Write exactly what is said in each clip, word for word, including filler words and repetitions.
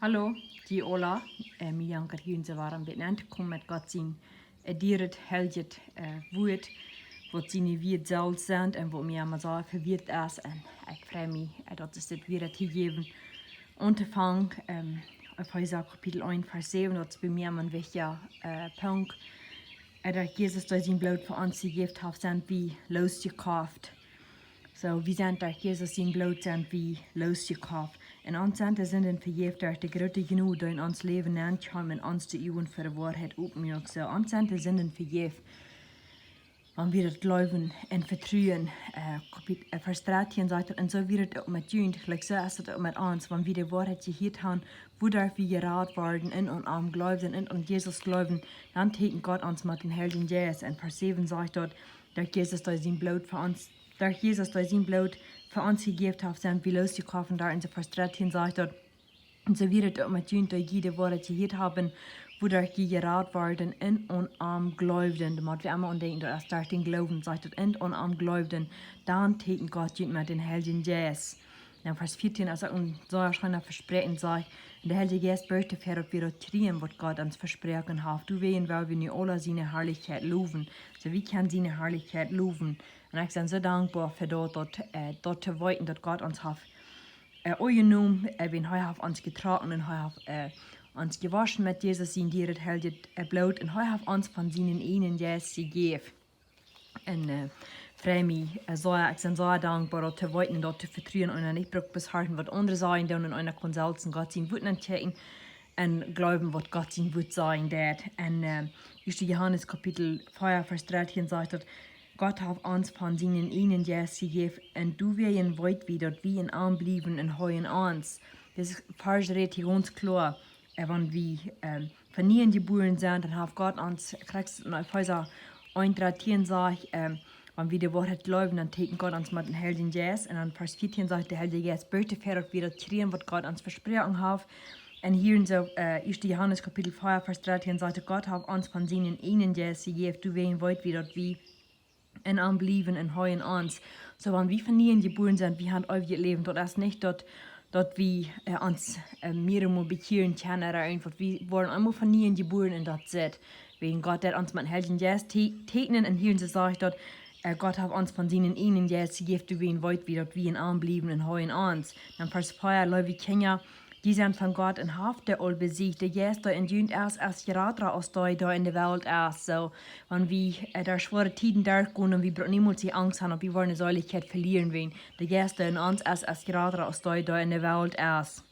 Hallo, die Ola. Äh, mie jankat hia un soo woaren bie Enj komen met Gott sien, äh, dieret, heiljet, äh, Wuat, waut siene Wieed selfst sent un waut mie emma soo vewieet es. Un ekj frei mie, äh, daut es dit wada to jäwen. Auntofangen, ähm, Efeesa Kapitel eent, Varsch säwen, daut es bie mie emma een wichtja, äh, Punkt. Äh, daut Jesus derch sien Bloot fa ons jejäft haft, sent wie loosjekoft. Soo, wie sent derch Jesus sien Bloot sent wie loosjekoft. Un ons sent de Sinden vejäft derch de groote Jnod, dee en ons Läwen nenkjeem un ons de Uagen fa de Woarheit opmuak. Soo, ons sent de Sinden vejäft, wan wie daut jleewen un vetruen. Äh, Kapit-, äh, Varsch dartieen sajcht daut, un soo wia et uk met junt, like soo es et uk met ons, wan wie de Woarheit jehieet haben, wuaderch wie jerat worden un aun am jleewden un aun Jesus jleewden, dan tieekjent Gott ons met dän Heiljen Jeist. Un Varsch säwen sajcht daut, daut Jesus derch sien Bloot fa ons, daut Jesus derch sien Bloot fa ons jejäft haft, sent wie loosjekoft. Doa en Varsch dartieen sajcht daut, un soo wia et uk met junt, dee jie de Woarheit jehieet haben, wuaderch jie jerat worden un aun am jleewden. Doa mott wie emma aun denkjen, daut es derch dän Gloowen, sajcht daut, un aun am jleewden, dan tieekjent Gott junt met dän Heiljen Jeist. Dan Varsch vieetieen, aus uk een soo scheena Vespräakjen sajcht, un de Heilje Jeist birjt doafäa, daut wie daut kjrieen, waut Gott ons vesproaken haft. Doawäajen well wie nu aula siene Harlichkjeit lowen. Soo, wie kjennen siene Harlichkjeit lowen. Un ekj sie soo dankboa fa daut, daut, äh, daut to weeten, daut Gott ons haft, äh, aunjenomen, äh, wan hee haft ons jetrocken un hee haft, äh, ons jewoschen met Jesus sien dieret heiljet, äh, Bloot un hee haft ons von sienen eenen Jeist jejäft. Un, äh, frei mie, äh, soo, ekj sie soo dankboa, daut to weeten, daut to vetruen un nich bruck bloos horchen, waut aundre sajen doonen, un eena kaun selfst en Gott sien Wuat nenkjikjen un jleewen, waut Gott sien Wuat sajen deit. Un, äh, Ieeschte Johanes Kapitel vea, Varsch dartieen sajcht daut, Gott haft ons von sienen eenen Jeist jejäft, un doawäajen weet wie, daut wie en am bliewen un hee en ons. Dis Varsch rät hia gaunz kloa, äh, wan wie, ähm, von nieem jebuaren sent, dan haft Gott ons, krakjt soo aus en Efeesa eent dartieen sajcht, ähm, wan wie de Woarheit jleewen, dan tieekjent Gott ons met dän Heiljen Jeist. Un dan Varsch vieetieen sajcht, de Heilje Jeist birjt doafäa, daut wie daut kjrieen, waut Gott ons vesproaken haft. Un hia en soo, äh, Ieeschte Johanes Kapitel vea, Varsch dartieen sajcht, Gott haft ons von sienen eenen Jeist jejäft, doawäajen weet wie, daut wie en am bliewen un hee en ons. Soo, wan wie von nieem jebuaren sent, wie haben eewjet Läwen. Daut es nich daut, daut wie, äh, ons, äh, mearemol bekjieren kjennen ooda irjentwaut. Wie woaren eemol von nieem jebuaren un daut es et. Wäajen Gott deit ons met dän Heiljen Jeist tee-, tieekjnen un hia en soo sajcht daut, äh, Gott haft ons von sienen eenen Jeist jejäft, doawäajen weet wie, daut wie en am bliewen un hee en ons. Dan Varsch vea, leewe Kjinja, jie sent von Gott un haft dee aul besieecht. De Jeist, dee en junt es, es jrata aus dee, dee en de Welt es. Soo, wan wie, äh, derch schwoare Tieden derchgonen, wie brucken niemols Angst haben, daut wie woaren de Seelichkjeit velieren, wäajen de Jeist, dee en ons es, es jrata aus dee, dee en de Welt es.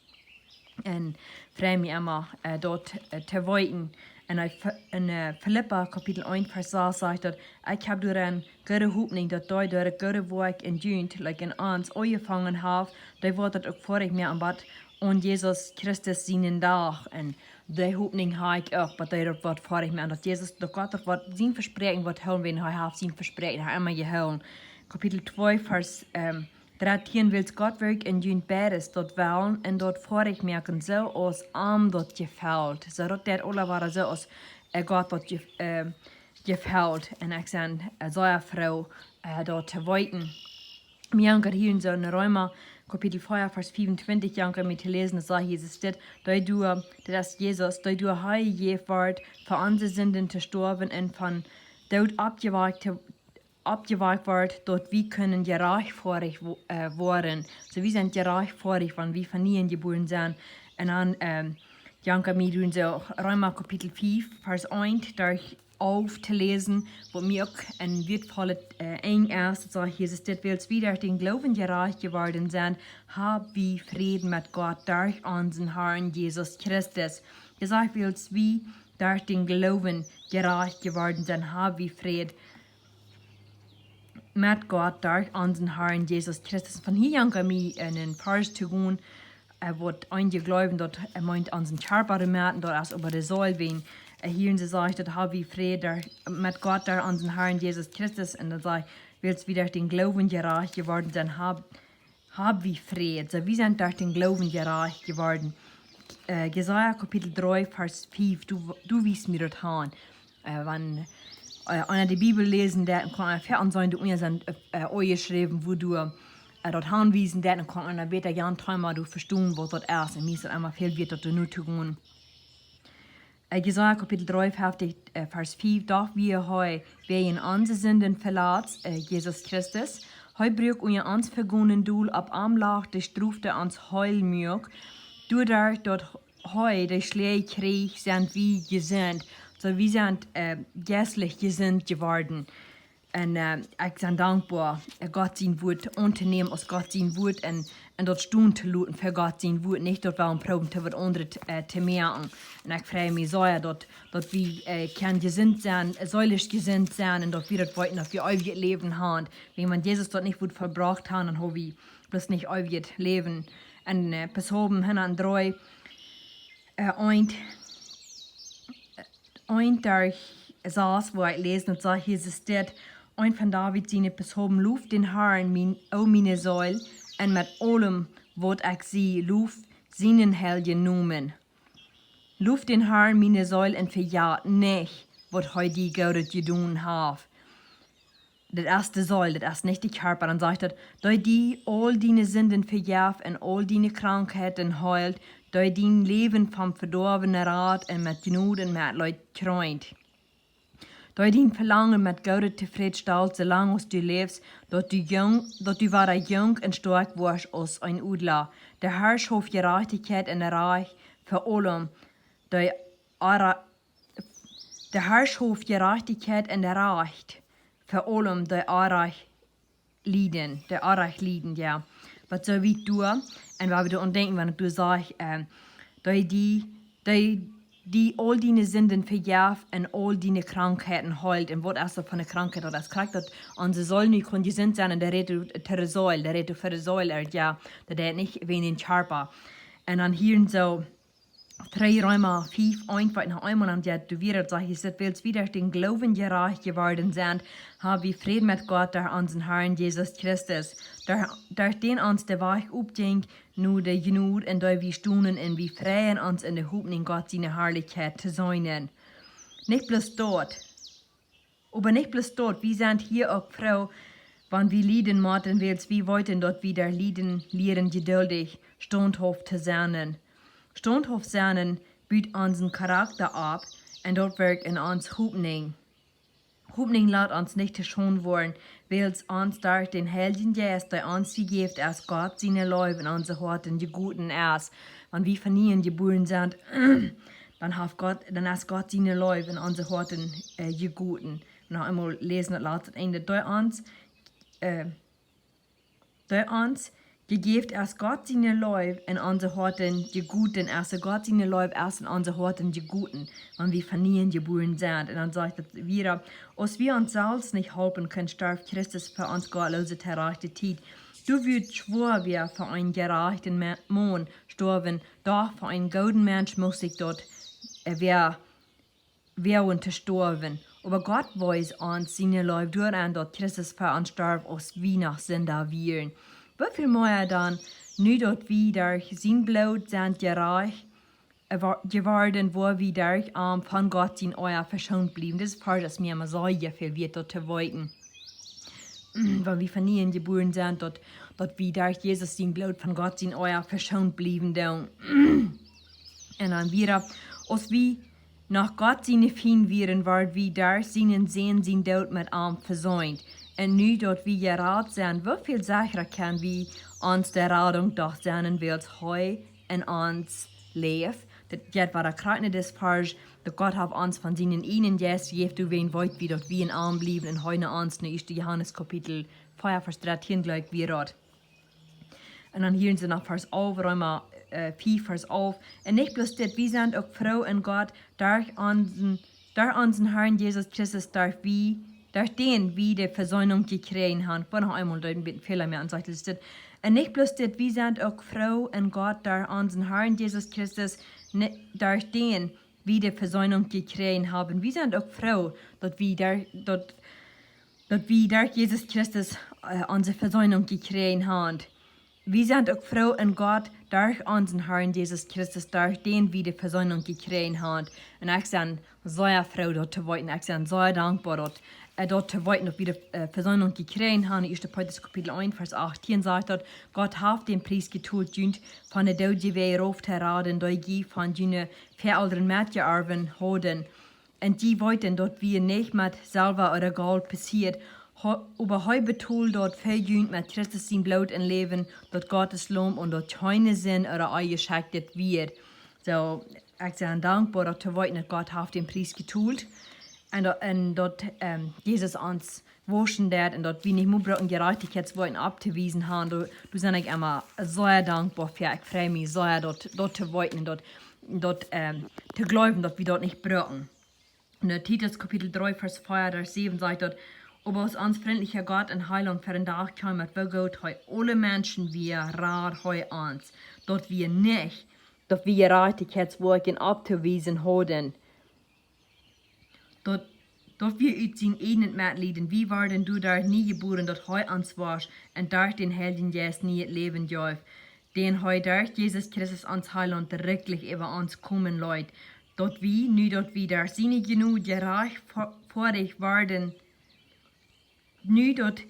Un frei mie emma, äh, daut, äh, to weeten. Un en Fi-, en, äh, Filippa Kapitel eent, Varsch sas sajcht daut, Ekj hab doa eene goode Hopninj, daut dee, dee daut goode Woakj en junt, like en ons, aunjefongen haft, dee woat daut uk foadich moaken bat aun Jesus Christus sienen Dach. Un dee Hopninj hab ekj uk, bat dee daut woat foadich moaken, daut Jesus, daut Gott daut woat, sien Vespräakjen woat hoolen, wäajen hee haft sien Vespräakjen emma jehoolen. Kapitel twee, Varsch, ähm, dartieen, Wiels Gott wirkjt en junt beides, daut Wellen un daut foadich moaken, soo aus am daut jefelt. Soo daut deit aula woaren soo aus, äh, Gott daut je-, äh, jefelt. Un ekj sie, äh, sea froo, äh, daut to weeten. Mie jankat hia en soo en Reema, Kapitel vea, Varsch fiefuntwintich, jankat mie to läsen, daut sajcht Jesus dit, dee doa, daut es Jesus, dee doa hee jejäft wort, fa onse Sinden to stoawen un von Doot oppjewakjt to oppjewakjt wort, daut wie kjennen jerajchtfoadich wo-, äh, woaren. Soo, wie sent jerajchtfoadich, wan wie von nieem jebuaren sent. Un dan, ähm, jankat mie doa en soo Reema Kapitel fief, Varsch eent, doa auf to läsen, waut mie uk een wieetvollet, äh, Enj es. Daut sajcht Jesus dit, Wiels wie derch dän Gloowen jerajcht jeworden sent, hab wie Fräd met Gott derch onsen Harn Jesus Christus. Hee sajcht, Wiels wie derch dän Gloowen jerajcht jeworden sent, hab wie Fräd met Gott derch onsen Harn Jesus Christus. Von hia jankat mie en een Varsch to gonen, äh, waut eenje jleewen, daut, äh, meent onsen Kjarpa to moaken, daut es oba de Seel, wäajen, äh, hia en soo sajcht, daut hab wie Fräd derch, met Gott derch onsen Harn Jesus Christus. Un dan sajcht, Wiels wie derch dän Gloowen jerajcht jeworden sent, hab hab wie Fräd. Soo, wie sent derch dän Gloowen jerajcht jeworden. Äh, Jesaja Kapitel dree, Varsch fief, du, du wiest mie daut aun. Äh, wan, äh, eena de Bibel läsen deit, dan kaun eena veleicht seenen, doa unja sent, äh, äh, aunjeschräwen, woo du, äh, daut aunwiesen deit, dan kaun eena bäta jan Thema doa vestonen, waut daut es. Un mie es daut emma väl wieet, daut doa nu to gonen. Äh, Jesaja Kapitel dreeunfeftich, äh, Varsch fief: Doch wia hee wäajen onse Sinden veletzt, äh, Jesus Christus. Hee bruak unja ons Vegonen dol, opp am lach de Strof, dee ons heel muak. Doaderch daut hee de Schläaj kjrieech, sent wie jesunt. Soo, wie sent, äh, jeistlich jesunt jeworden. Un, äh, ekj sie dankboa, äh, Gott sien Wort auntonnämen aus Gott sien Wort un, un daut stonen to loten fa Gott sien Wort, nich daut wie proowen to waut aundret, äh, to moaken. Un ekj frei mie sea, daut, daut wie, äh, kjennen jesunt sennen, seelisch jesunt sennen, un daut wie daut weeten, daut wie eewjet Läwen haben. Wan, wan Jesus daut nich wudd vollbrocht haben, dan haud wie bloos nich eewjet Läwen. Un, äh, Psalm hundatdree, äh, eent, eent derch sas, wua ekj läs, daut sajcht hia, es dit, eent von David siene Psalmen: Loft dän Harn, mien, o miene Seel, un met aulem, waut ekj sie, loft sienen heiljen Nomen. Loft dän Harn, miene Seel, un vejät nich, waut hee die Goodet jedonen haft. Daut es de Seel, daut es nich de Kjarpa. Dan sajcht daut: Dee die aul diene Sinden vejeft un aul diene Krankheiten heelt, dee dien Läwen vom Vedoawen rat un met Jnod un Metleet kjreent, dee dien Velangen met Goodet tofräd stalt, soo lang aus du läfst, daut du jung, daut du wada jung un stoakj woascht aus een Odla. De Har schauft Jerajchtichkjeit un Rajcht fa aulem, dee Ara-, de Har schauft Jerajchtichkjeit un Rajcht fa aulem, dee Orrajcht lieden, dee Orrajcht lieden, jo. Waut soo wiet doa, un wua wie doaraun denkjen, wan du sajchst, äh, dee die, dee die aul diene Sinden vejeft un aul diene Krankheiten heelt. Un waut es daut fa eene Krankheit? Daut es krakjt daut onse Seel nu kaun jesunt sennen, un dee rät to de Seel, dee rät fa de Seel, jo, daut deit nich wäajen dän Kjarpa. Un dan hia soo, dree Reema fief eent, waut noch eemol aun daut doa wia, daut sajcht, es dit: Wiels wie derch dän Gloowen jerajcht jeworden sent, hab wie Fräd met Gott derch onsen Harn Jesus Christus, derch, derch dän ons de Wajch opjinkj no de Jnod, en dee wie stonen, un wie freien ons en de Hopninj, Gott siene Harlichkjeit to seenen. Nich bloos daut, Oba nich bloos daut, wie sent hia uk froo, wan wie lieden motten, wiels wie weeten, daut wie derch Lieden lieren jeduldich, staunthauft to sennen. Staunthauft sennen but onsen Charakta opp, un daut werkjt en ons Hopninj. Hopninj lat ons nich to Schaund woaren, wiels ons derch dän Heiljen Jeist, dee ons jejäft es, Gott siene Leew en onse Hoaten jegoten es. Wan wie von nieem jebuaren sent, dan haft Gott, dan es Gott siene Leew en onse Hoaten, äh, jegoten. Noch eemol läsen daut latste Enj. Derch ons, äh, derch ons jejäft es, Gott siene Leew en onse Hoaten jegoten es. Soo Gott siene Leew es en onse Hoaten jegoten, wan wie von nieem jebuaren sent. Un dan sajcht daut wada: Aus wie ons selfst nich halpen kunnen, storf Christus fa ons gottloose, jerajchte Tiet. Doa wudd schwoa wia fa eenen jerajchten Me-, Maun stoawen, doch fa eenen gooden Mensch must ekj daut, äh, wea-, woagen to stoawen. Oba Gott wees ons siene Leew doaraun, daut Christus fa ons storf, aus wie noch Sinda wieren. Woo väl mea dan, nu daut wie derch sien Bloot sent jerajcht, äh, wa-, jeworden, woa wie derch am von Gott sien Oaja veschoont bliewen. Dis Varsch es mie emma sea väl wieet, daut to weeten. Wan wie von nieem jebuaren sent, daut, daut wie derch Jesus sien Bloot von Gott sien Oaja veschoont bliewen doonen. Un dan wada, aus wie noch Gott siene Fiend wieren, worden wie derch sienen Sän sien Doot met am vesient. Un nu daut wie jerat sent, woo väl sechra kjenn wie ons de Radunk doch sennen, wiels hee en ons läft? Daut jeit wada krakjt no dis Varsch, daut Gott haft ons von sienen eenen Jeist jejäft, doawäajen weet wie, daut wie en am bliewen, un hee en ons, no ieeschte Johanes Kapitel vea, Varsch dartieen, jlikj wie daut. Un dan hia soo noch Varsch alf, Reema, äh, fief, Varsch alf. Un nich bloos dit, wie sent uk froo en Gott derch onsen, derch onsen Harn Jesus Christus, derch wie, derch dän wie de Veseenunk jekjräajen haben. Ekj well noch eemol een bät väl mea aunsajen, es dit. Un nich bloos dit, wie sent uk froo en Gott derch onsen Harn Jesus Christus, ne-, derch dän wie de Veseenunk jekjräajen haben. Wie sent uk froo, daut wie derch, daut, daut wie derch Jesus Christus, äh, onse Veseenunk jekjräajen haben. Wie sent uk froo en Gott derch onsen Harn Jesus Christus, derch dän wie de Vesöhnunk jekjräajen haben. Un ekj sie sea froo daut to weeten, ekj sie sea dankboa daut, äh, daut to weeten daut wie de, äh, Vesöhnunk jekjräajen haben. Ieeschte Petrus Kapitel eent, Varsch achtieen sajcht daut: Gott haft dän Pries jetolt, junt von de Doodje wada rauf to raden, dee jie von june Väaelren metjeorwen hauden. Un jie weeten daut wie nich met Selwa ooda Golt besieed, oba hee betold daut fa junt met Christus sien Bloot un Läwen, daut Gott sien Laum, un daut kjeene Sind ooda Onjeschekjtet wia. Soo, ekj sie dankboa daut to weeten daut Gott haft dän Pries jetolt. Un daut, un daut, ähm, Jesus ons wauschen deed un daut wie nich mea brucken Jerajchtichkjeitswoakjen opptowiesen haben. Doa, doa sie ekj emma sea dankboa fa. Ekj frei mie sea daut, daut to weeten un daut, daut, ähm, to jleewen daut wie daut nich brucken. En Titus Kapitel dree, Varsch vea bat säwen sajcht daut: Oba aus ons frintlicha Gott un Heilaunt ver dän Dach kjeem, met woo goot hee aule Menschen wia, rad hee ons, daut wie nich, daut wie Jerajchtichkjeitswoakjen opptowiesen hauden, daut, daut wie ut sien ieejnet Metlieden, wie worden doaderch nie jebuaren, daut hee ons wausch un derch dän Heiljen Jeist nieet Läwen jeef, dän hee derch Jesus Christus, ons Heilaunt, rikjlich äwa ons komen leet, daut wie, nu daut wie derch siene Jnod jerajchtfoadich worden, nu daut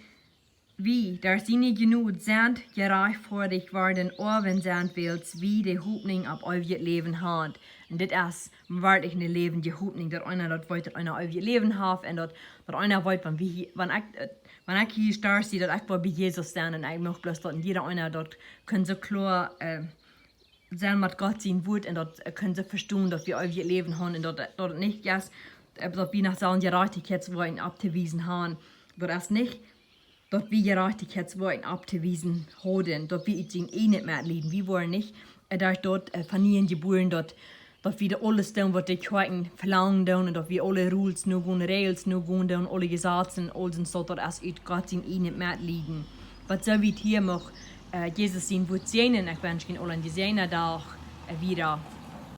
wie derch siene Jnod sent jerajchtfoadich worden, Oawen sent, wiels wie de Hopninj opp eewjet Läwen haben. Un dit es werkjlich eene läwendje Hopninj, daut eena daut weet, daut eena eewjet Läwen haft un daut, daut eena weet, wan wie hia, wan ekj, äh, wan ekj hia stoaw, sie daut ekj woa bie Jesus sennen un ekj mucht bloos daut en jieda eena daut kunn soo kloa, äh, sennen met Gott sien Wuat un daut, äh, kunn soo vestonen daut wie eewjet Läwen haben un daut, daut nich es, äh, daut wie noch sellen Jerajchtichkjeitswoakjen opptowiesen haben. Daut es nich daut wie Jerajchtichkjeitswoakjen opptowiesen hauden, daut wie ut sien ieejnet Metlieden. Wie worden nich, äh, derch daut, äh, von nieem jebuaren, daut, daut wie daut aules doonen waut de Kjoakjen velangen doonen un daut wie aule Rules nogonen, Räajels nogonen doonen, aule Jesazen, aules, daut, daut es ut Gott sien ieejnet Metlieden. Waut soo wiet hia mucht, äh, Jesus sien Wuat säajnen. Ekj wensch junt aula eenen jesäajenden Dach, äh, wieda.